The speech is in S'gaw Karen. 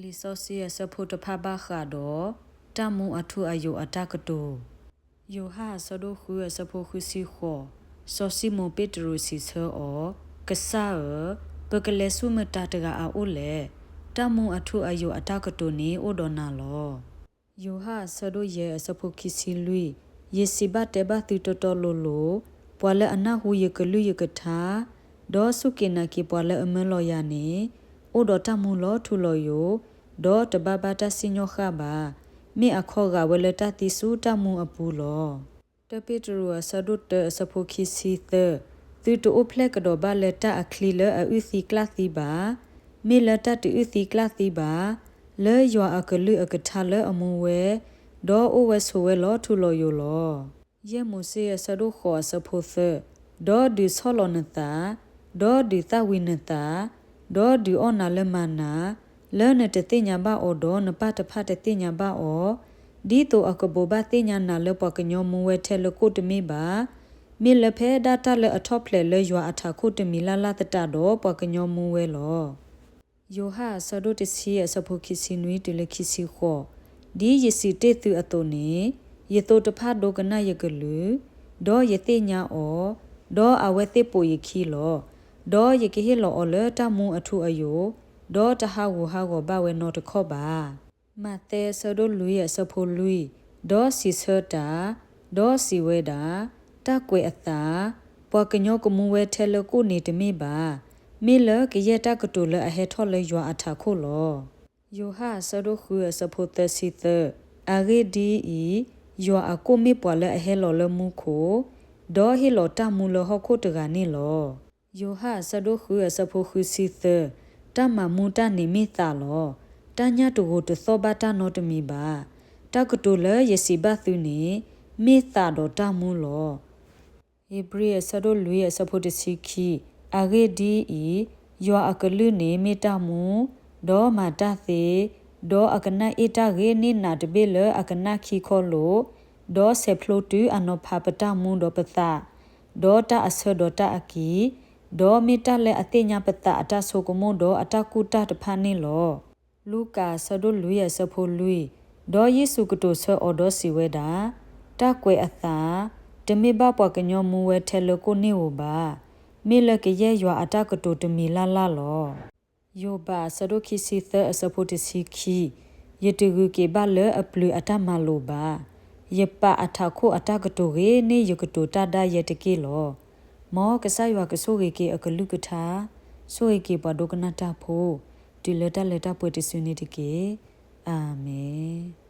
လံာ်စီဆှံအဆၢဖိတဖၣ်ဘၣ်ဃးဒီး တၢ်မူအထူအယိာ်အတၢ်ကတိၤ. ယိၤဟၣ်အဆၢဒိၣ်ဃုအဆၢဖိဃုဆံဃိး, စီၤၡံမိၣ်ပ့းတရူးစံးဆၢအီၤ, ကစၢ်ဧၢ, ပကလဲၤဆူမတၤတဂၤအအိၣ်လဲၣ်. တၢ်မူအထူအယိာ်အတၢ်ကတိၤန့ၣ်အိၣ်ဒီးနၤလီၤ. ယိၤဟၣ်အဆၢဒိၣ်ယဲၢ်အဆၢဖိခံဆံလွံၢ်, ယစံးဘၣ်တဲဘၣ်သုတီတီလိၤလိၤ, ပှၤလၢအနၢ်ဟူယကလုၢ်ယကထါ, ဒီးစူၢ်က့ၤနာ်က့ၤပှၤလၢအမၢလီၤယၤန့ၣ်, အိၣ်ဒီးတၢ်မူလီၤထူလီၤယိာ်, ဒီးတဘၣ်ဘၣ်တၢ်စံၣ်ညီၣ်ဃၣ်ဘၣ်. မ့ၢ်အခီဂာ်ဝဲလၢတၢ်သံဆူတၢ်မူအပူၤလီၤ. တၢ်ပ့းတရူးအဆၢဒိၣ်တၢအဆၢဖိခံဆံသၢ, သုတအိၣ်ဖျဲၣ်ကဒီးဘၣ်လၢတၢ်အချံလၢအအုၣ်သံကျၣ်သံဘၣ်, မ့ၢ်လၢတၢ်တအုၣ်သံကျၣ်သံဘၣ်, လၢယွၤအကလုၢ်အကထါလၢအမူဝဲ, ဒီးအိၣ်ဝဲဆိးဝဲလီၤထူလီၤယိာ်လီၤ. ယဲၢ်မိၤၡ့အဆၢဒိၣ်ဃိးအဆၢဖိသၢ, ဒီးဒုးဆီၣ်လီၤနသး, ဒီးဒုးသၣ်ဝံၤနသး, ဒီးဒုးအီၣ်နၤလၢမၤနၤ, လၢနတသ့ၣ်ညါဘၣ်အီၤဒီးနပၢ်တဖၣ်တသ့ၣ်ညါဘၣ်အီၤ, ဒ်သိးအကဘိးဘၣ်သ့ၣ်ညါနၤလၢပှၤကညီမူဝဲထဲလၢကိၣ်တမ့ၢ်ဘၣ်, မ့ၢ်လၢဖဲဒၣ်တၢ်လၢအထီၣ်ဖျဲးလၢယွၤအထးခိၣ်တမံၤလၢ်လၢ်သတးဒီးပှၤကညီမူဝဲလီၤ. ယိၤဟၣ်အဆၢဒိၣ်တဆံအဆၢဖိခံဆံနွံတုၤလၢခံဆံဃိး, ဒ်ယစံးတ့ၢ်သုအသိးန့ၣ်, ယသိတဖၣ်ဒိကနၣ်ယကလုၢ်, ဒီးယသ့ၣ်ညါအီၤ, ဒီးအဝဲသ့ၣ်ပိာ်ယခံလီၤ. ဒီးယကဟ့ၣ်လီၤအီၤလၢတၢ်မူအထူအယိာ်, ဒီးတဟးဂူာ်ဟးဂီၤဘၣ်ဝဲနီတခီၣ်ဘၣ်. မးသဲအဆၢဒိၣ်လွံၢ်အဆၢဖိလွံၢ်, ဒီးစံးဆၢတၢ်, ဒီးစံးဝဲဒၣ်, တၢ်ကွဲးအသး, ပှၤကညီကမူဝဲထဲလၢကိၣ်န့ၣ်တမ့ၢ်ဘၣ်, မ့ၢ်လၢကယဲၢ်တၢ်ကတိၤလၢအဟဲထီၣ်လၢယွၤအထးခိၣ်လီၤ. ယိၤဟၣ်အဆၢဒိၣ်ဃုအဆၢဖိသၢဆံသၢ, အဂ့ၢ်ဒ်အံၤ, ယွၤအကိၣ်မ့ၢ်ပှၤလၢအဟဲလီၤလၢမူခိၣ်, ဒီးဟ့ၣ်လီၤတၢ်မူလၢဟီၣ်ခိၣ်တဂၤန့ၣ်လီၤ. ယိၤဟၣ်အဆၢဒိၣ်ဃုအဆၢဖိဃုဆံသၢ, တၢ်မၤမူတၢ်န့ၣ်မ့ၢ်သးလီၤ. တၢ်ညၣ်တဂိာ်တသီၣ်ဘၣ်တၢ်နီတမံၤဘၣ်. တၢ်ကတိၤလၢယစံးဘၣ်သုန့ၣ်, မ့ၢ်သးဒီးတၢ်မူလီၤ. ဧ့ၤဘြံၤအဆၢဒိၣ်လွံၢ်အဆၢဖိတဆံခံ, အဂ့ၢ်ဒ်အံၤ, ယွၤအကလုၢ်န့ၣ်မ့ၢ်တၢ်မူ, ဒီးမၤတၢ်သ့, ဒီးအကနၣ်အ့ၣ်တၢ်ဂ့ၤန့ၢ်နးတဘ့ၣ်လၢအကနၣ်ခံခီလိာ်, ဒီးဆဲးဖျိတုၤအနီၤဖးပတၢ်မူဒီးပသး, ဒီးတၢ်အဆၢဒီးတၢ်အကံၢ်, ဒီးမ့ၢ်တၢ်လၢအသ့ၣ်ညါပသးအတၢ်ဆိကမိၣ်ဒီးအတၢ်ကူၣ်တၢ်တဖၣ်န့ၣ်လီၤ. လူၤကၣ်အဆၢဒိၣ်လွံၢ်အဆၢဖိလွံၢ်, ဒီးယ့ၣ်ၡူးကတိၤဆၢအီၤဒီးစံးဝဲဒၣ်, တၢ်ကွဲးအသး, တမ့ၢ်ဘၣ်ပှၤကညီမူဝဲထဲလၢကိၣ်န့ၣ်ဧိၤဘၣ်, မ့ၢ်လၢကယဲၢ်ယွၤအတၢ်ကတိၤတမံၤလၢ်လၢ်လီၤ. ယိၤဘးအဆၢဒိၣ်ခံဆံသၢအဆၢဖိတဆံခံ, ယတဂုာ်က့ၤဘၣ်လၢအပျုၤအတၢ်မၤလိာ်ဘၣ်, ယပာ်အထးခိၣ်အတၢ်ကတိၤဂ့ၤန့ၢ်ယကတိၤတၢ်ဒၣ်ယဲတက့ၢ်လီၤ. မ်ကစၢ်ယွၤကဆိၣ်ဂ့ၤက့ၤအကလုၢ်ကထါ, ဆိၣ်ဂ့ၤက့ၤပှၤဒိကနၣ်တၢ်ဖိ, တုၤလၢတၢ်လၢတၢ်ပှဲၤတစုန့ၣ်တက့ၢ်. အၤမ့ၣ်.